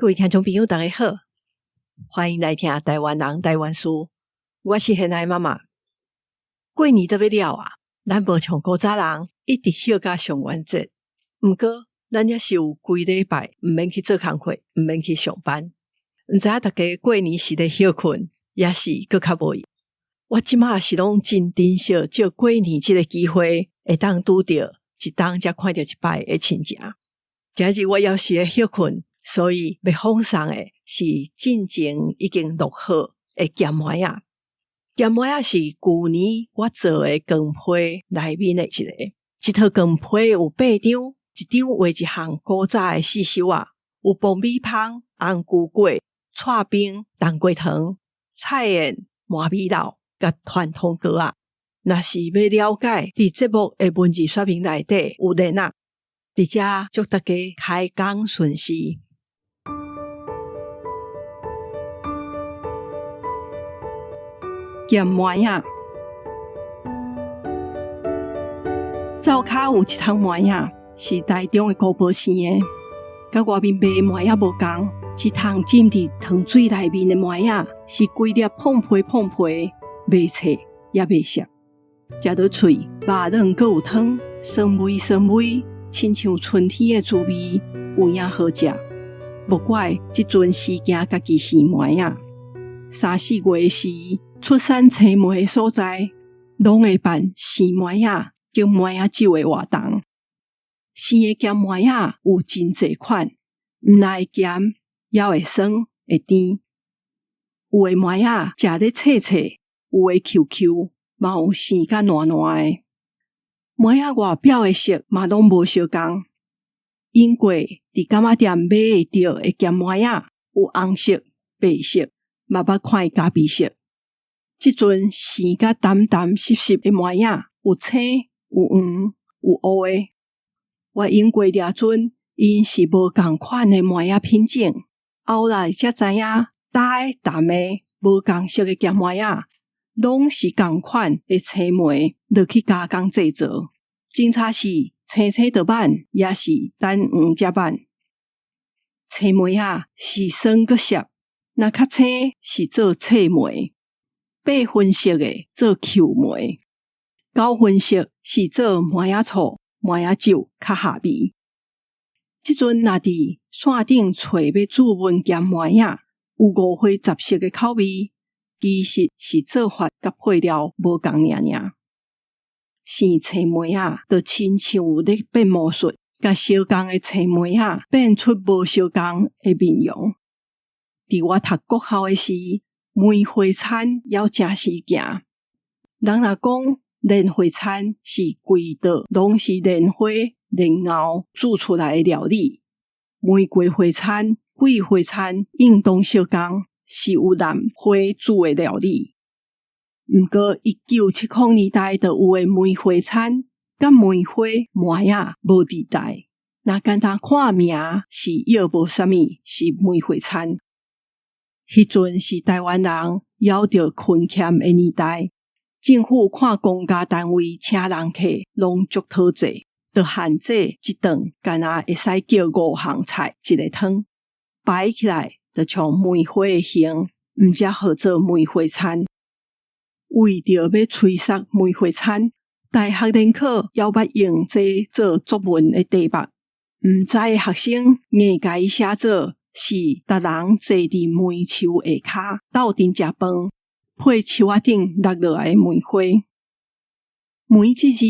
各位聽眾朋友，大家好，歡迎來聽台灣人台灣事。我是現愛媽媽。過年都欲了啊，咱無像古早人一直歇甲上元節，毋過咱猶是有幾禮拜毋免去做工課，毋免去上班。毋知影大家過年是咧歇睏，抑是閣較無閒。我這馬是攏真珍惜藉過年這个機會，會當拄著一冬才看著一擺的親情。今日我猶是咧歇睏。所以欲奉送的是進前已經錄好的鹹糜仔。鹹糜仔是舊年我做的光批內面的一个。這套光批有八張，一張畫一項古早的刺繡仔，有爆米香、紅龜粿、剉冰、冬瓜糖、菜燕、麻米酪佮傳統糕仔。若是欲了解，佇節目的文字說明內底有連仔。佇遮祝大家開工順遂。鹹糜仔，灶跤有一桶糜仔，是台中的姑婆生的，佮外面賣的糜仔無仝。這桶浸佇糖水內面的糜仔，是規粒膨皮膨皮，袂脆也袂澀，食落喙肉軟閣有湯，酸味酸味，親像春天的滋味，有影好食。莫怪這陣時驚家己生糜仔。三四月時，出產青梅的所在，攏會辦生糜仔兼糜仔酒的活動。生的鹹糜仔有真濟款，毋但會鹹，猶會酸會甜。有的糜仔食咧脆脆，有的 Q Q，嘛有生甲爛爛的。糜仔外表的色嘛攏無相仝。永過佇柑仔店買會著的鹹糜仔有紅色、白色，嘛捌看咖啡色。這陣生甲澹澹濕濕的糜仔有青、有黃、有烏的。我用過掠陣，𪜶是無仝款的糜仔品種。後來才知影，焦的、澹的、無仝色的鹹糜仔，攏是仝款的青梅落去加工製作。真差是青青就挽，抑是等黃才挽。青梅仔是酸閣澀，若較青是做脆梅，八分熟的做 Q 梅，九分熟是做糜仔醋、糜仔酒較合味。這陣若佇線頂揣欲注文鹹糜仔，有五花十色的口味，其實是做法佮配料無仝爾爾。生青梅仔就親像咧變魔術，共相仝的青梅仔變出無相仝的面容。佇我讀國校的時，梅花餐猶誠時行。人若講蓮花餐是規道攏是蓮花、蓮藕煮出來的料理，玫瑰花餐、桂花餐應當相仝，是有蘭花煮的料理。毋過1970年代就有的梅花餐，佮梅花糜仔無佇代。若簡單看名是約無啥物是梅花餐。彼陣是台灣人猶著勤儉的年代，政府看公家單位請人客攏足討濟，就限制一頓干焦會使叫五項菜一个湯，擺起來就像梅花的形，毋才號做梅花餐。為著欲催殺梅花餐，大學聯考猶捌用這做作文的題目，毋知的學生硬共伊寫做是逐人坐佇梅樹下跤鬥陣食飯，配樹仔頂落落來的梅花。梅這字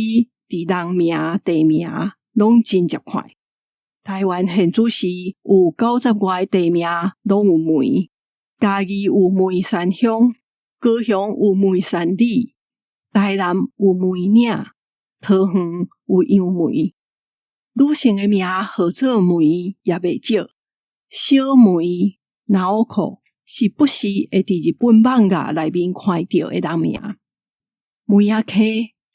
佇人名、地名攏真接看。台灣現主時有九十外个地名攏有梅，嘉義有梅山鄉，高雄有梅山里，台南有梅嶺，桃園有楊梅。女性的名號做梅也袂少，小梅、ナオコ是不時會佇日本漫畫內面看著的人名。梅仔坑，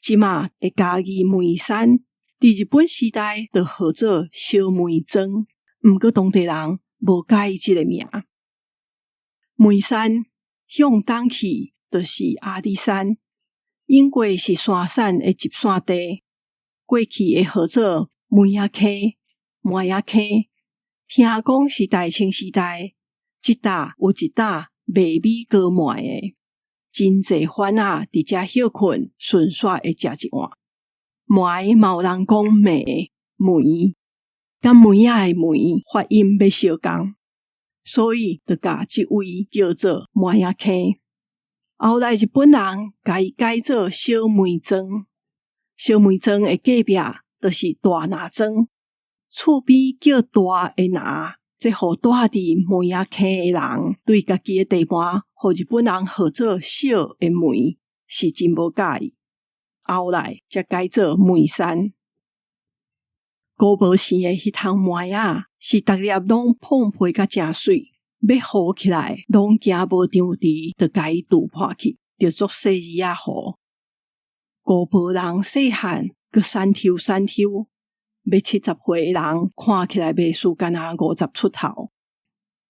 這馬的嘉義梅山，佇日本時代就號做小梅莊，毋過當地人無佮意這个名。梅山向東去就是阿里山，永過是山產的集散地。過去會號做梅仔坑、糜仔坑，聽講是大清時代，這搭有一搭賣米糕糜的，真濟番仔佇遮歇睏，順紲會食一碗。糜嘛有人講糜梅，佮梅仔的梅發音欲相仝，所以就共這位叫做糜仔坑。後來日本人共伊改做小梅莊，小梅莊的隔壁就是大林莊，厝邊叫大的林，這予蹛佇梅仔坑的人對家己的地盤，予日本人號做小的梅，是真無佮意。後來才改做梅山。姑婆生的彼桶糜仔，是逐粒攏膨皮甲誠媠，欲糊起來，攏驚無張持，就共伊揬破去，就足細膩仔糊。姑婆人細漢，閣瘦抽瘦抽，欲70歲的人看起來袂輸干焦50出頭。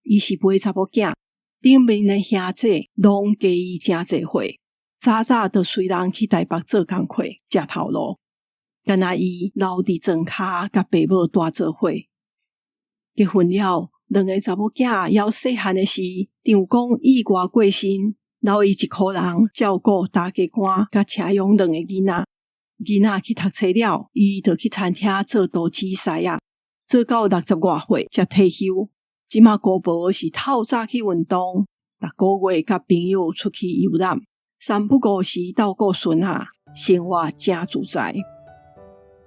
伊是賣查某囝，頂面的兄姐攏加伊誠濟歲，早早就隨人去台北做工課，食頭路。干焦伊留佇莊跤，佮爸母蹛做伙。結婚了，兩个查某囝猶細漢的時，丈公意外過身，留伊一箍人照顧大家官佮請養兩个囡仔。囡仔去讀冊了，伊就去餐廳做廚師師仔，做到60外歲才退休。這馬姑婆是透早去運動，逐个月佮朋友出去遊覽，三不五時鬥顧孫仔，生活誠自在。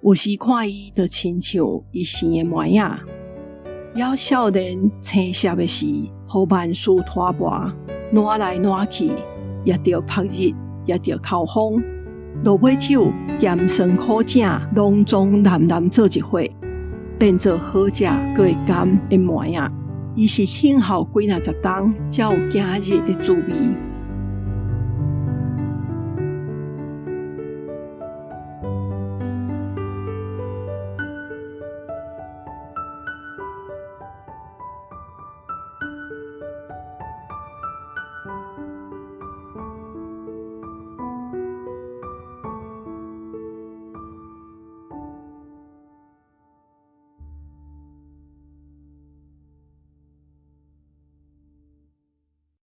有時看伊，就親像伊生的糜仔，猶少年青澀的時，予萬事拖磨，攆來攆去，掖著曝日，掖著口風，落尾手鹹酸苦汫，攏總濫濫做一伙，變做好食閣會甘的糜仔。伊是等候幾若十冬，才有今日的滋味。